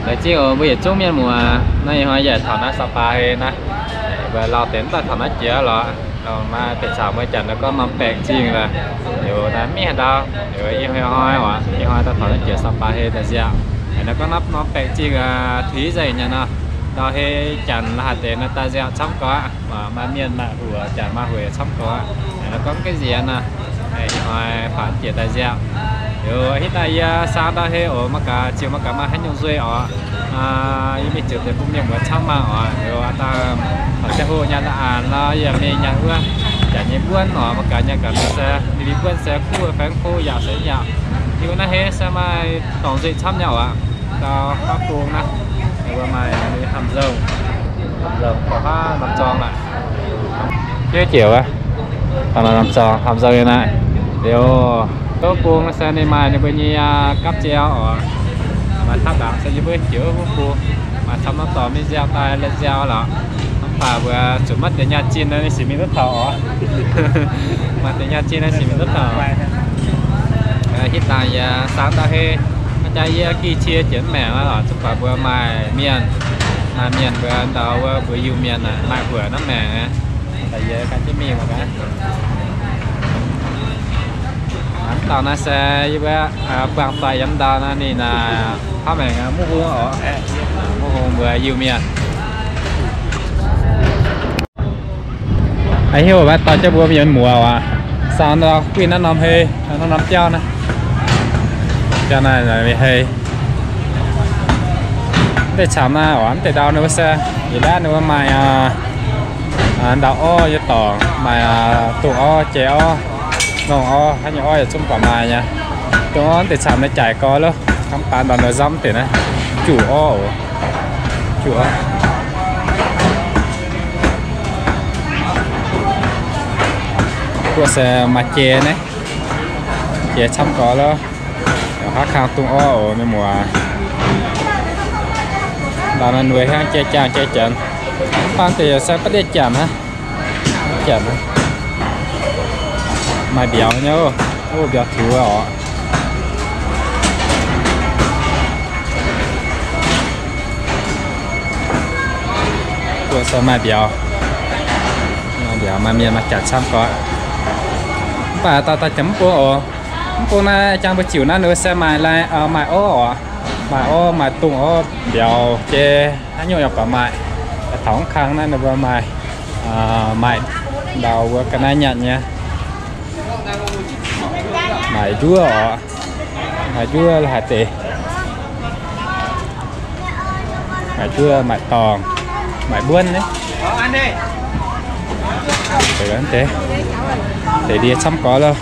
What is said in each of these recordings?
Laengz zingh oc mbuo yietc zungv mienh muoz. Naaiv ih hnoi yaac taux naaiv Sapa hei naaiv, mbuo lauh deix mv daaih taux naaiv jiex lorqc. Maiv deix caux mbuo janx naaiv gorngv norm baengh zingh lorqc. Liuz naaiv mingh haaix ndau, liuz ih hnoi oc, ih hnoi daaih taux naaiv jiex Sapa hei daaih nziaauc. Naaiv gorngv norm baengh zingh tuix nzengc nyei nor, ndau hei janx la'haaix deix naaiv daaih nziaauc camv gorx. Maaih mienh maaih huoc, janx maaih huoc camv gorx. Naaiv gorngv ga'nziex nor, ih hnoi faaux jiex daaih nziaauc. Liuz hitv daaih yie saang ndau hei oc, maiv gaax ziux maiv gaax maaih haaix nyungc nzuih oc. Yie mingh ziux deix bun mienh muoz camv mangc oc. Liuz dangh taux ziangh hoc nyanc la'anc nor, yie mingh nyanc wuov janx nyei mbuonv oc, maiv gaax nyanc gaax mingh se mingh mbuonv se kuv fai kuv yaac se yaac. Liuz naaiv hei se maaih dorngc nzuih camv nyei oc. Dau haav bung naaiv, maaih hnamv nzong, hnamv nzong, dau haav norm zorng aqv. Jiex wuov, norm zorng hnamv nzong nyei naaiv. Liuz, dou bung se ninh maaih ninh mbuo nyei gapv jiex oc. Maaih taux ndaangc se yie mbuo jiex wuov bung, maaih camv norm dorngx mingh nziaauc daaih la'nziaauc lorqc. Mv baac mbuo zuqc maiv deix nyaah zinh nor, ninh sic mingh duqv taux oc. Maaih deix nyaah zinh nor sic mingh duqv taux. Hitv dangh yie saang ndau hei, jaa yie gih cie jiex mv maengc aqv lorqc, zungv baac mbuo maaih mienh, maaih mienh mbuo ndau wuov mbuo Iu-Mienh maaih huoc naaiv maengc. Daaih yie gan jienv mingh mangc gaax. Mv dauh naaiv se yie mbuo buangh doic yiem ndau naaiv ninh hnangv maengc muv hung oc, muv hung mbuo Iu-Mienh. A'hiuv maiv dorh jienv mbuo mienh muoz aqv. Saang ndau guinh naaiv norm hei, naaiv norm biauv naaiv, biauv naaiv hei. Mv deix camv naaiv oc, mv deix ndau ninh mbuo se, ih ndaav ninh mbuo maaih ndau orv nyei dorngx, maaih dungz orv, jai orv, ngongh orv, haaix nyungc orv yaac zungv baac maaih nyei. Dungz orv mv deix camv naaiv jaaix gorx loh, kamv baan ndau nor nzamv deix naaiv, juqc orv oc, juqc orv. Guoqv se maaih jai naaiv, jai camv gorx loh. Haav kang dungz orv oc mienh muoz. Ndau naaiv ndueic hnangv jai jaangh jai janx. Mv baac deix yaac se ba'diev janx hnangv. Janx hnangv. Maaih mbiauz nyei oc. Mbiauz tiux oc. Guoqv se maaih mbiauz. Maaih mbiauz maaih mienh maaih janx camv gorx. Mv baac dauh dauh jangx mv bung oc. Mv bung naaiv jangx mbuo ziux naaiv ninh mbuo se maaih lai, maaih orv oc. Maaih orv, maaih dungz orv, mbiauz, jai, haaix nyungc yaac baac maaih. Taux mv kang naaiv ninh mbuo maaih, maaih ndau wuov ga'naaiv nyanc nyei. Maaih njuov oc. Maaih njuov la'haaix deix. Maaih njuov, maaih dorngx, maaih mbuonv naaiv. Deix ndie camv gorx loh.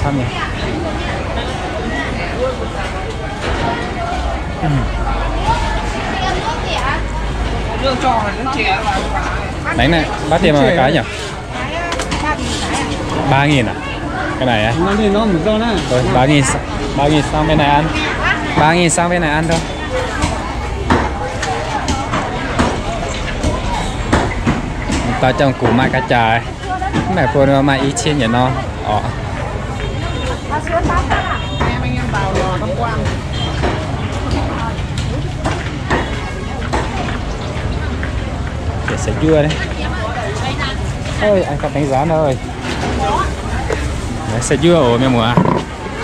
Camv nyei. Đánh này, bắt tiền mà cái nhỉ? Ba nghìn à? Cái này á? Ba nghìn, ba nghìn sang bên này ăn. Ba nghìn sang bên này ăn thôi. Tao trong củ mại cá chải. Cái này cô nó mại ih qiên nhỉ nó. Ồ. Để sả dưa đấy. Ôi, ăn cặp bánh rán thôi. Đấy, sả dưa ổ mèo mùa.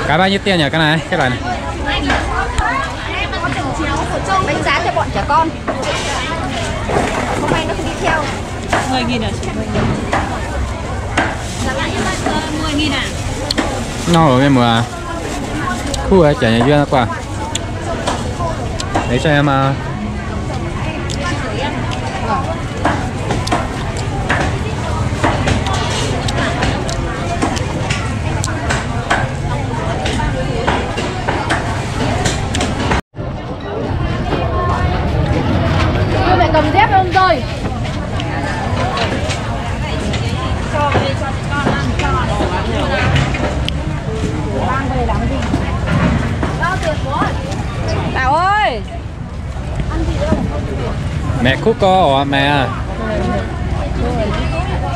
Cái bao nhiêu tiền nhỉ cái này? Cái loại này. Bánh rán cho bọn trẻ con. Hôm nay nó không đi theo. Mười nghìn à? Mười nghìn à? Nó ổ mèo mùa. Khu ở chả nhà dưa nó qua. Để cho em à. Mẹ cầm dép không rồi? Bảo ơi. Mẹ khúc co hả mẹ à?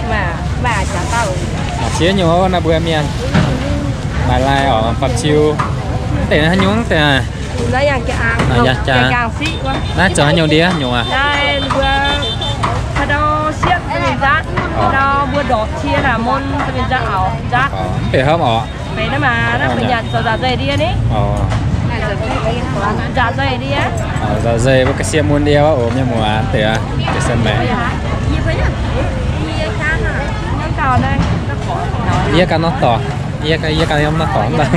Bà, bà chả tao. Qiex nyungc naaiv mbuo mienh maaih lai oc, faam-ciu. Mv deix haaix nyungc deix? Naaiv zoux haaix nyungc ndie nyungc aac? Mv deix hnamv oc. Nzaaux nzei mbuo ga'sie mun ndie wuov oc, mienh muoz deix. Yie ganh nor dorngx, yie ganh yiem nor dorngx.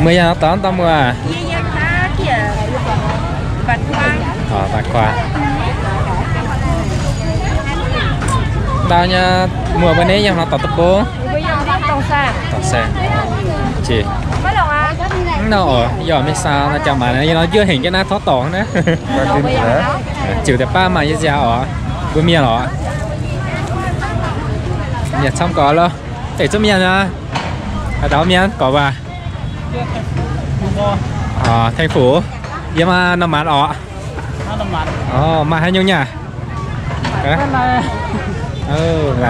Meih yaac nor dorngx daaih muoz. Daaih kuaaiv. Ndau nyei muoz mbuo nor yiem nor dorngx deic-bung. Dorngx saeng. Mv nor oc, yie oc mingh saau nor jangx maaic nor, yie nor njuov hengx jienv naaiv tov dorngx naaiv. Ziouc deix baav maaih yie nziaaux oc. Mbuo mienh oc. Mienh camv gorx loh. Deix zungv mienh aqv. Haaix dauh mienh gorx waac? Thành phố. Yiem norm maanc oc. Maaih haaix nyungc nyaac?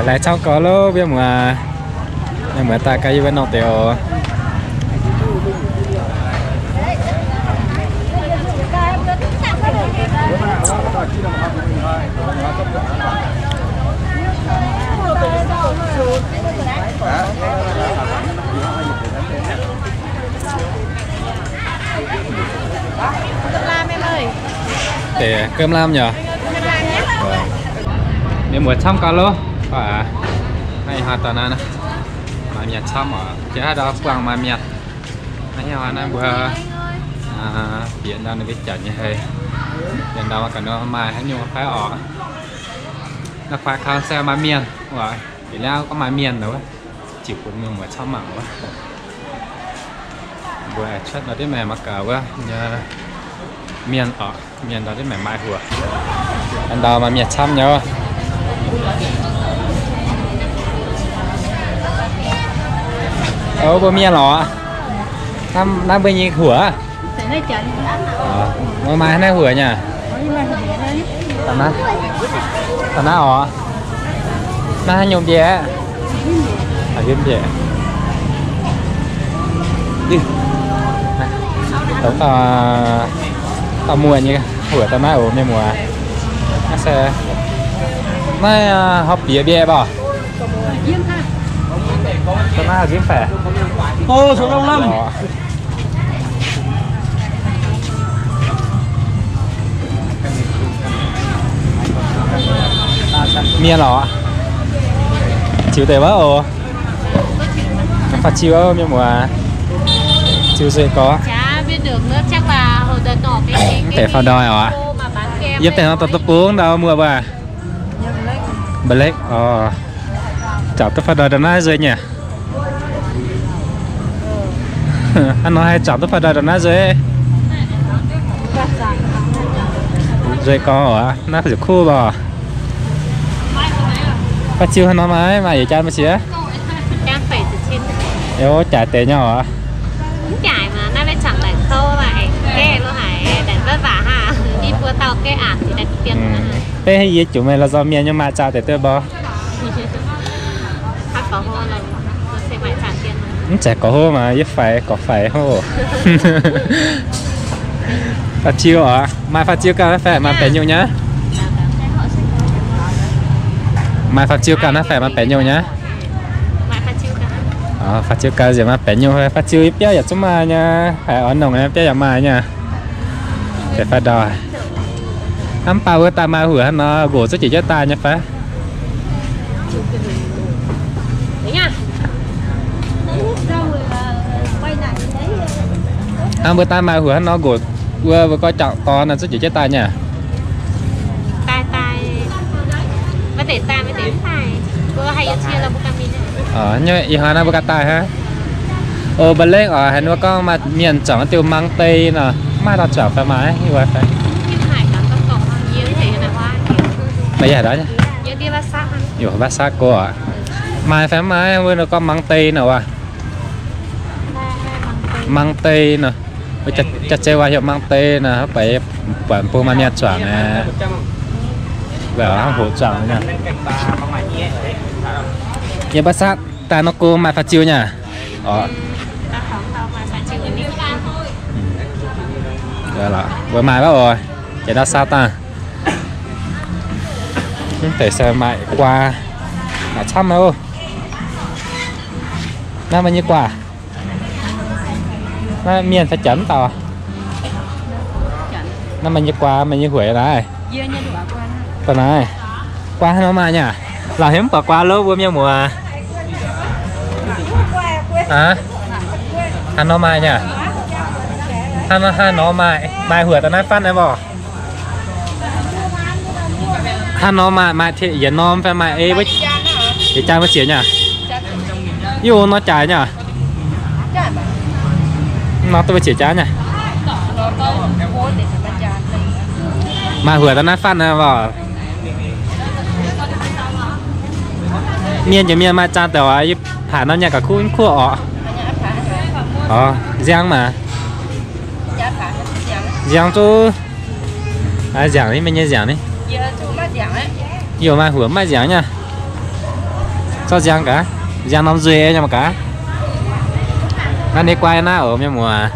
Laaic camv gorx loh, mienh muoz. Mienh muoz daaih gaax yie mbuo nongh deix oc. Deix gomv lamh nyei. Mienh muoz camv gau loh. Naaiv ih hnoi dorh naaiv maaih mienh camv oc. Jiex haaix ndau buangh maaih mienh. Naaiv ih hnoi naaiv mbuo bieqc ndau ninh mbuo janx nyei hei. Bieqc ndau ga'ndiev maaih haaix nyungc fai oc. Naaiv fai kang se maaih mienh oc. Bieqc liangv gorngv maaih mienh wuov. Ziouc bun mienh muoz camv mangc wuov. Mbuo cuotv ndau diqv maengc mangc gaax wuov nyei mienh oc. Mienh ndau diqv maengc maaih huoc. Ndau maaih mienh camv nyei. Ov, mbuo mienh lorqc. Naaiv mbuo nyei huoc. Maaih naaiv huoc nyei. Naaiv oc. Naaiv haaix nyungc mbiaeqc? Dauh muoz nyei huoc daaih naaiv oc, mienh muoz. Naaiv se, naaiv haaix bieqc mbiaeqc mbuo? Naaiv nzimv faeqc. Mienh lorqc. Ziux deix wuov oc. Faah ziux wuov mienh muoz. Ziux nzueic gorx. Mv deix faaux ndoih oc. Yiem deix nor dorh deic-bung ndau muoz mbuo. Mba'lekv oc. Zaapc duqv faaux ndoih ndau naaiv nzueic nyei. Hnangv nor haih zaapc duqv faaux ndoih ndau naaiv nzueic. Nzueic gorx oc, naaiv ziouc kuv oc. Faah ziux haaix nor maaih, maaih yietc jaan mbuo siex? Jaaix deix nyei oc. Beiv yie jomc meih la'nzormc mienh nyei maaih zaapc deix duqv mbuo. Mv zeiz gorx hlo maah, yie faix gorx faix hlo. Faah ziux oc, maaih faah ziux gauh naaiv faix maaih baeqc nyungc nyei. Maaih faah ziux gauh naaiv faix maaih baeqc nyungc nyei. Faah ziux gauh nziex maaih baeqc nyungc, faah ziux yie biauv yaac zungv maaih nyei, haiz oix nongc nyei biauv yaac maaih nyei. Deix faaux ndoih. Hnamv mv baac wuov daaih maaih huoc hnangv nor, nqox zungv jiex jienv daaih nyei fai? Hnamv mbuo daaih maaih huoc hnangv nor, nqox wuov mbuo gorngv jangc dorn nor zungv jiex jienv daaih nyei. Ih hnoi naaiv mbuo ganh daaih hnangv. Ov, mba'lekv oc, haaix nor gorngv maaih mienh zuangx diuh mang dei nor, maaih dauh zuangx fai maaih? Maaih yie haaix dauh? Bát Sáp go oc. Maaih fai mv maaih, wuov nor gorngv mang dei nor wuov. Mang dei nor. Jaav zeiv waac heuc mang dei nor, baac buatc bung maaih mienh zuangx aqv. Hnangv hoc zuangx nyei. Yiem baav saatv daaih nor go maaih faah ziu nyei aqv? Oc. Mbuo maaih baav oc. Jiex ndau saatv daaih. Mv deix se maaih guaa, maaih camv maiv oc. Naaiv meih nyei guaa. Naaiv mienh fai janx mv dauh? Naaiv meih nyei guaa, meih nyei hueic naaiv. Guaa naaiv, guaa haaix nor maaih nyei aqv? Lauh hemv buatc guaa lov mbuo mienh muoz. Aav, haaix nor maaih nyei aqv? Haaix nor, haaix nor maaih, maaih huoc daaih naaiv fatv naaiv mborqc. Haaix nor maaih, maaih yietc norm fai maaih ei, yietc jaan mbuo zieqc nyei aqv? Yie nor jaaix nyei aqv? Nor duqv mbuo zieqc jaan nyei. Maaih huoc daaih naaiv fatv naaiv mborqc. Mienh jiex mienh maaih jaan deix oc, yie paaic norm nyaanh ga'kuv kuv oc. Oc, nziang maah. Nziang zuqc. Nziang ni, meih nyei nziang ni. Yie maaih huoc maaih nziang nyei. Zorqv nziang gaax, nziang norm nzuih nyei mangc gaax. Naaiv ninh guaa naaiv oc mienh muoz.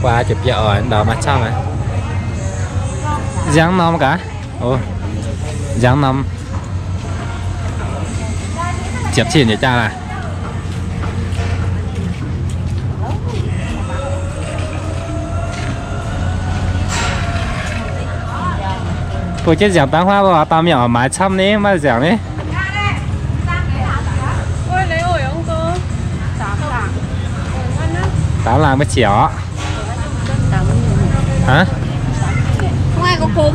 Guaa jiex bieqc oc, ndau maaih camv. Nziang norm gaax. Oc, nziang norm. Ziepc cin njiec jaa laaix. Bun jienv nziangc dangv huaav mbuo dauh mienh oix maaiz camv ni, maaih nziangc ni. Dangv laangh mbuo qiex oc.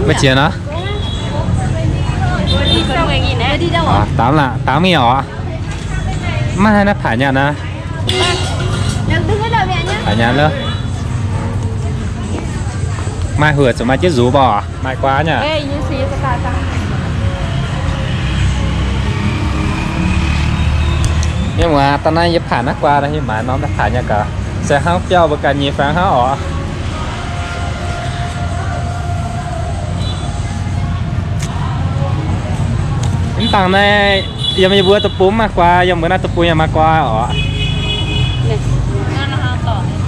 Mbuo qiex nor. Dangv laangh, dangv mingh oc. Maiv haih naaiv paaic nyaanh aqv. Paaic nyaanh loh. Maaih huoc zuqc maaih jienv nzuqc mborqc, maaih guaa nyei. Mienh muoz, da'naaiv yie paaic naaiv guaa, yie maaiz norm daaih paaic nyaanh gaax. Se hnangv biauv mbuo ganh nyei fai hnangv oc. Mv dangh naaiv yiem yie mbuo deic-bung maaih guaa, yiem mbuo naaiv deic-bung yaac maaih guaa oc.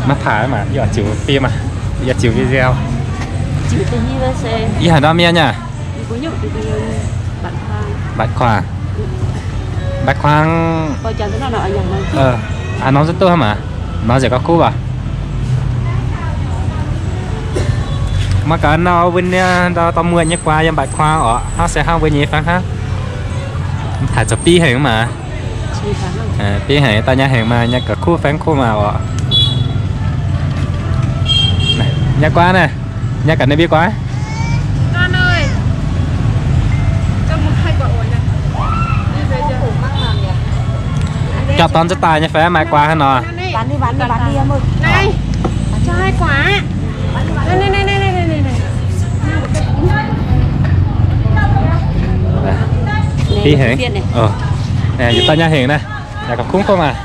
Maiv paaic maah, yie ziux fim maah, yie ziux video. Yie haiz ndau mienh nyei. Mbatc kuaang. Mbatc kuaang. Aa, norm zungv duqv maah. Norm nzengc gauh kuv aqv. Maiv gaax nor, mbuo nyei ndau dorh muonh nyei guaa yiem mbatc kuaang oc. Hnangv se hnangv mbuo nyei fai hnangv. Taaih zoux biv haic maah. Biv haic, daaih nyaah haic maah, nyaah gauh kuv faeng kuv maah oc. Nyaah guaav naaiv, nyaah gaax ninh mbiv guaav. Jauv dorn za'daaih nyei fai maaih guaav hnangv nor. Biv haic. Yie daaih nyaah haic naaiv, nyaah gauh kuv kuv maah.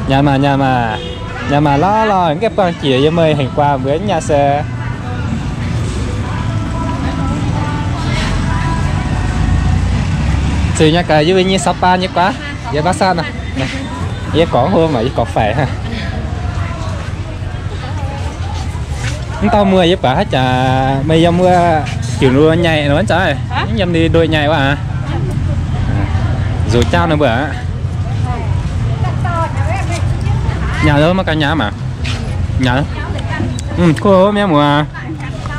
Nyaah maah, nyaah maah, nyaah maah lauh lauh, gaeqv buangh jiex yie meih hengx guaav mbuo nyaah se. Zuqc nyaah gaax yie mbuo nyei saux baan nyei guaav, yie baav saatv nor. Yie gorngv hlo maah, yie gorngv faix hnangv. Mv dauh muoz yie baac haaix jaax meih yiem wuov diuc nduov nyaic nor wuov nzaaih, mv yiem ninh nduov nyaic wuov aqv. Nzuqc jauv ninh mbuo aqv. Nyaah lo maiv gan nyaah maah. Nyaah. Kuv mienh muoz,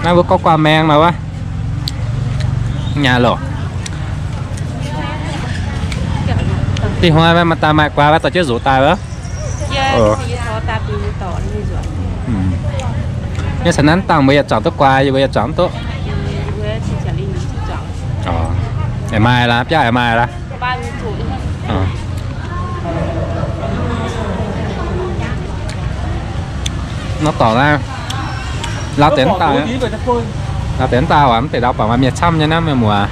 naaiv mbuo gorngv guaav maeng nor wuov. Nyaah loc. Dih hnoi maaih daaih maaih guaav, maaih dorh jienv nzuqc daaih wuov. Yie caux naaiv dangh mbuo yietc zuangx duqv guaav, yie mbuo yietc zuangx duqv. Aengx maaih laaix, biauv aengx maaih laaix. Nor dorngc naaiv, lauh deix mv dauh, lauh deix mv dauh waac mv deix ndau baac maaih mienh camv nyei naaiv mienh muoz.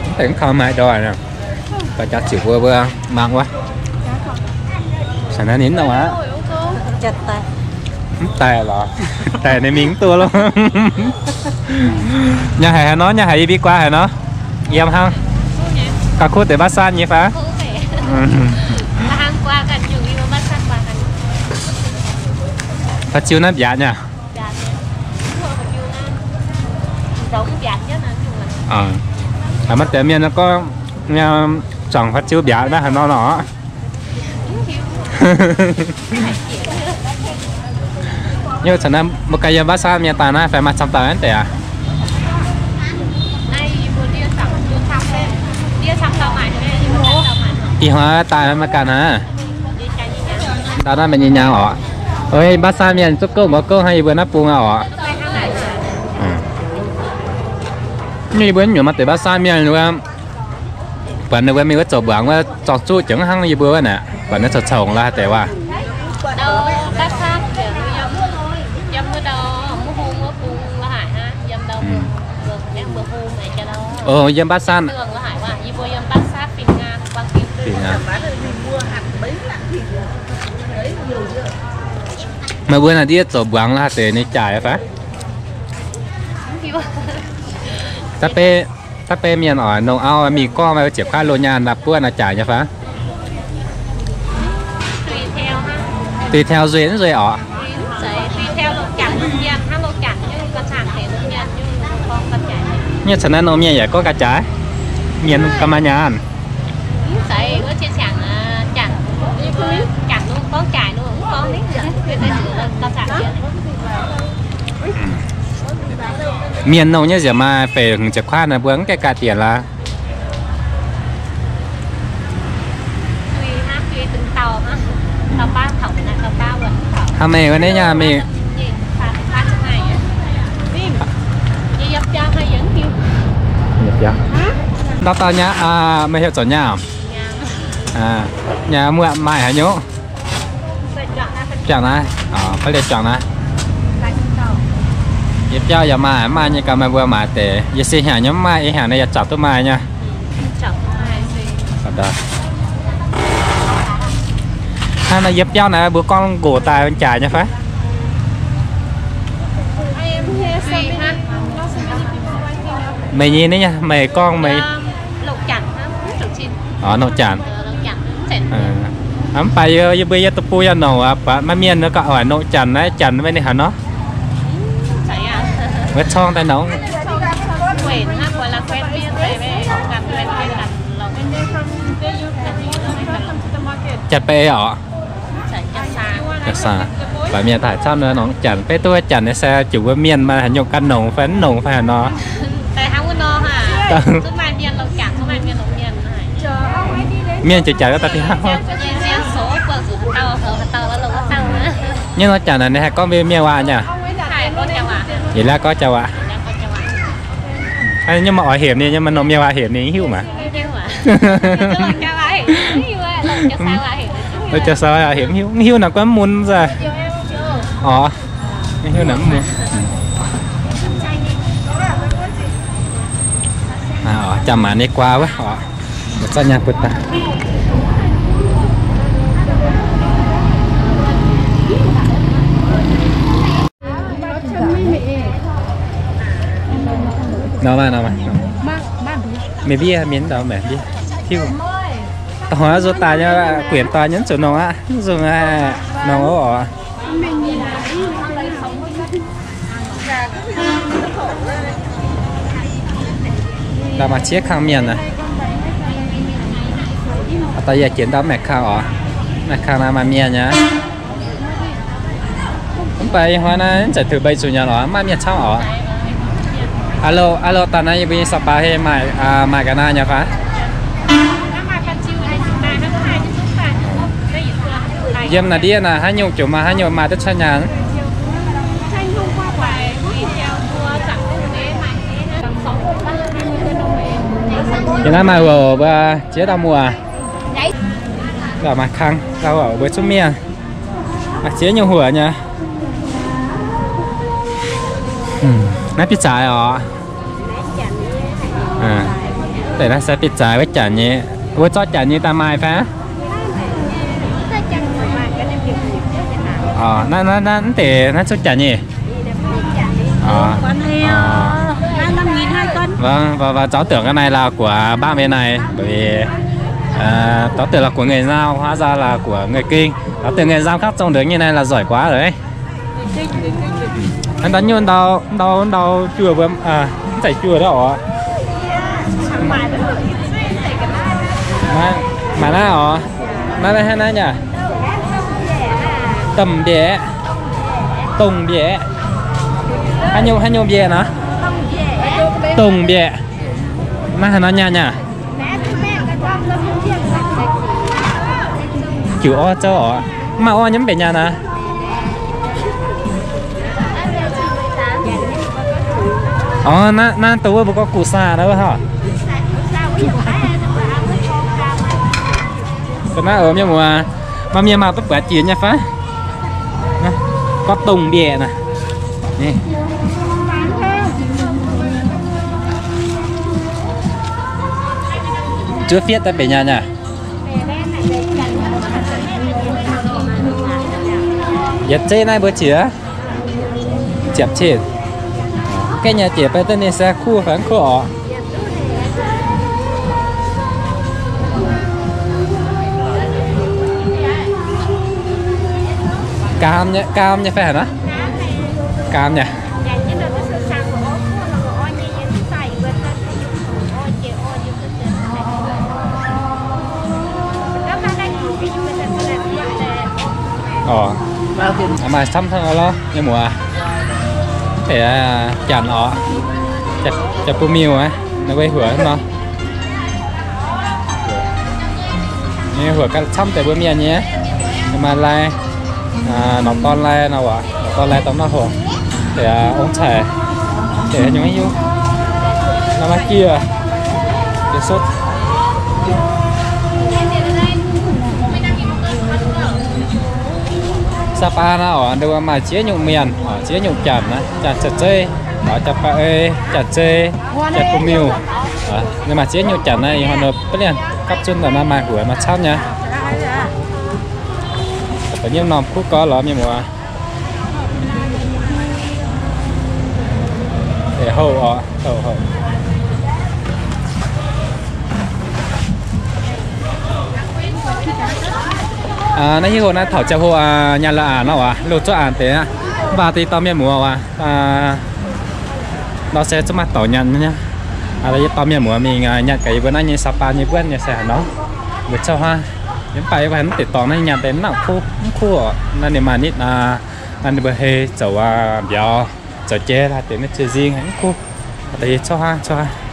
Mv deix mv kaux maaih ndoih nor. Gauh jaax ziouc mbuo mbuo mangc wuov. Caux naaiv ninh nongh aqv. Mv daaih lorqc. Daaih ninh mingh mv duqv loh. Nyaah haic haaix nor, nyaah haic yie mbuo guaa haaix nor. Yiem hnangv. Gauh kuv deix baav san nyei fai? Fai ziu naaiv mbiaatc nyei. Maaih deix mienh gorngv zuangx fai ziu mbiaatc naaiv haaix nor nor. Yie caux naaiv mbuo ganh yiem baav san mienh daaih naaiv fai maaih camv dauh naaiv deix aqv? Ih hnoi daaih maiv ganh hnangv. Ndau naaiv meih nyei nyaanh oc. Baav san mienh zuqv gouv mbuox gouv hnangv yie mbuo naaiv bung aqv oc. Yie mbuo nyuoz maaih deix baav san mienh wuov, buatc ninh mbuo mingh wuov zoux mbuangz wuov zorng zuqv jiex hnangv yie mbuo wuov naaic, buatc ninh coux-coux la'haaix deix waac. O, yiem baav san. Meih mbuo naaic ndiev zoux mbuangz la'haaix deix ninh jaaix fai? Da'bei, da'bei mienh oix nongh auv mingh gorngv maiv ziepc kuaaiv loz nyaanh naaic buov naaic jaaix nyei fai? Tùy theo nzuih mv nzuih oc. Nyieh caux naaiv nongh mienh yaac gorngv ga'jaaix, mienh ga'maaih nyaanh. Mienh nongh nyei nziaauc maaih feix hmz ziepc kuaaiv naaic mbuo mv gaengh ga'dienc laaix. Hnangv meih wuov neiv nyaanh mingh. Ndau dauh nyaanh, meih heuc zoux nyaanh? Nyaanh muoqv maaih haaix nyungc? Biangh naaiv, fai liuz juangc naaiv. Yie biauv yaac maaih, maaih nyei gaax meih mbuo maaiz deix. Yie se hnyangx nyei mv maaih, ih hnyangx naaiv yaac zaqc duqv maaih nyei. Hnangv naaiv yie biauv naaiv mbuo gorngv nqox daaih jaaix nyei fai? Meih nyei, meih gorngv meih nongc janx. Mv baac yie mbuo yie duqv bun yie nongc aqv, maaih mienh gauh oix nongc janx naaiv, janx maiv ninh haaix nor? Wuov corng daaih nongc. Janx-beiv oc. Baac mienh daaih camv nongc janx, beiv duqv wuov janx nyei se ziouc mbuo mienh maaih haaix nyungc ganh nongc fai mv nongc fai haaix nor. Mienh ziouc janx daaih bieqc hnangv. Nyei nor janx naaic ninh haih gorngv mbuo mienh waac nyei? Yietc laaiv gorngv jauv waac. Nyei maaih oix hemx ninh, nyei maaih norm mienh waac hemx ninh hiuv maah. Jauv-sau waac hemx hiuv, mv hiuv naaic guanh mv mun nzaaih. Orc, mv hiuv naaic mv mun. Jaa-maanc nyei guaa wuov, zanc nyaanh bun daaih. Nor maah, nor maah. Mienh mbiv, mienh ndau maengx mbiv. Tiuv. Da'hmz zuqc daaih nyei, guenx daaih nyei, mv zuqc nongc aqv, mv zuqc nongc oc. Ndau maaih ciev kang mienh aqv. Daaih yaac jiex ndau maengx kang oc. Maengx kang naaiv maaih mienh nyei. Mv baac ih hnoi naaiv zanc tuix mbeix zuqc nyanc oc, maaih mienh camv oc. Alo, alo, daaih naaiv yie mbuo nyei sa'baaix hei maaih, maaih ga'naaiv nyei fai? Yiem naaiv ndiev naaiv haaix nyungc jomc maaih, haaix nyungc maaih duqv cuotv nyaanh. Yiem naaiv maaih heuc mbuo ziex dauh muoz. Maaih kang, dauh heuc mbuo zungv mienh. Maaih ziex nyungc heuc nyei. Naaiv bitv zaaix oc. Deix naaiv se bitv zaaix wuov janx nyei. Wuov zorqv janx nyei daaih maaih fai? Naaiv, naaiv, naaiv deix naaiv cuotv janx nyei. Waac daux deix ga'naaiv la'guaix mbaatv mbe naaiv, zorqv deix la'guaix ngeix nzauh, huaav nzauh la'guaix ngeix gengh, zorqv deix ngeix nzauh gapv zong ndongc nyei naaiv la'nzoic guaav lorqc. Ndau nyungc ndau, ndau, ndau juoh mbuo, mv zeiz juoh ndau oc. Maaih naaiv oc. Naaiv, naaiv hnangv naaiv nyei. Domh mbiaeqv. Dongh mbiaeqv. Haaix nyungc, haaix nyungc mbiaeqv nor? Dongh mbiaeqv. Naaiv haaix nor nyaanh nyei? Jiuc orv zouv oc. Mv maaih orv nyei mv benx nyaanh aqv. Orv, naaiv dongh wuov mbuo gorngv gu saa naaiv wuov hov. Ga'naaiv oc mienh muoz, maaih mienh maaih duqv buatc jiex nyei fai? Gorngv dongh mbiaeqv naaiv. Zuov fietv daaih benx nyaanh aqv. Yietc zeiv naaiv mbuo jiex, ziepc cin. Gaeqv nyei jiex beiv duqv ninh se kuv fai mv kuv oc. Gaam nyei, gaam nyei fai haaix nor? Gaam nyei. Orqc, maaih camv hnangv nor lorqc, mienh muoz. Janx orqc, janx bun miuh aqv, naaiv wuov huoc nor. Nyei huoc ganh camv deix mbuo mienh nyei, maaih lai, norqc dorn lai nor, norqc dorn lai dorh mv nor hoc, deix ong-caic, deix nyungc hiuv, nor maaih jiex, deix sutv. Saax baa naaiv oc, maaih ziex nyungc mienh, ziex nyungc janx naaiv, janx caux zeiv, janx ba'ei, janx zeiv, janx bun miuh. Maaih ziex nyungc janx naaiv, ih hnoi nor ba'liangh gapv zunv daaih naaiv maaih huoc maaih camv nyei. Da'nyeic norm kuv gorx lorz mienh muoz. Houh oc, houh houh. Naaiv hiuv houh naaiv taux ziangh hoc nyanc la'anc nor waac, loz-zuqv anc deix aqv. Mv baac deix dorh mienh muoz waac, nor se zuqc maaih dorc nyanc nyei. Yie dorh mienh muoz mingh nyanc gaax yie mbuo naaiv nyei Saax Baa nyei mbuonv nyei se haaix nor. Mbuo cauv hnangv, mv baac yie mbuo haiz mv deix dorngx naaiv nyanc deix mv nangc kuv, mv kuv oc. Naaiv ninh maaih nitv, naaiv ninh mbuo hei zoux mbiauz, zoux jeiv haaix deix maiv zuqc nzing, mv kuv. Deix yie cauv hnangv, cauv hnangv.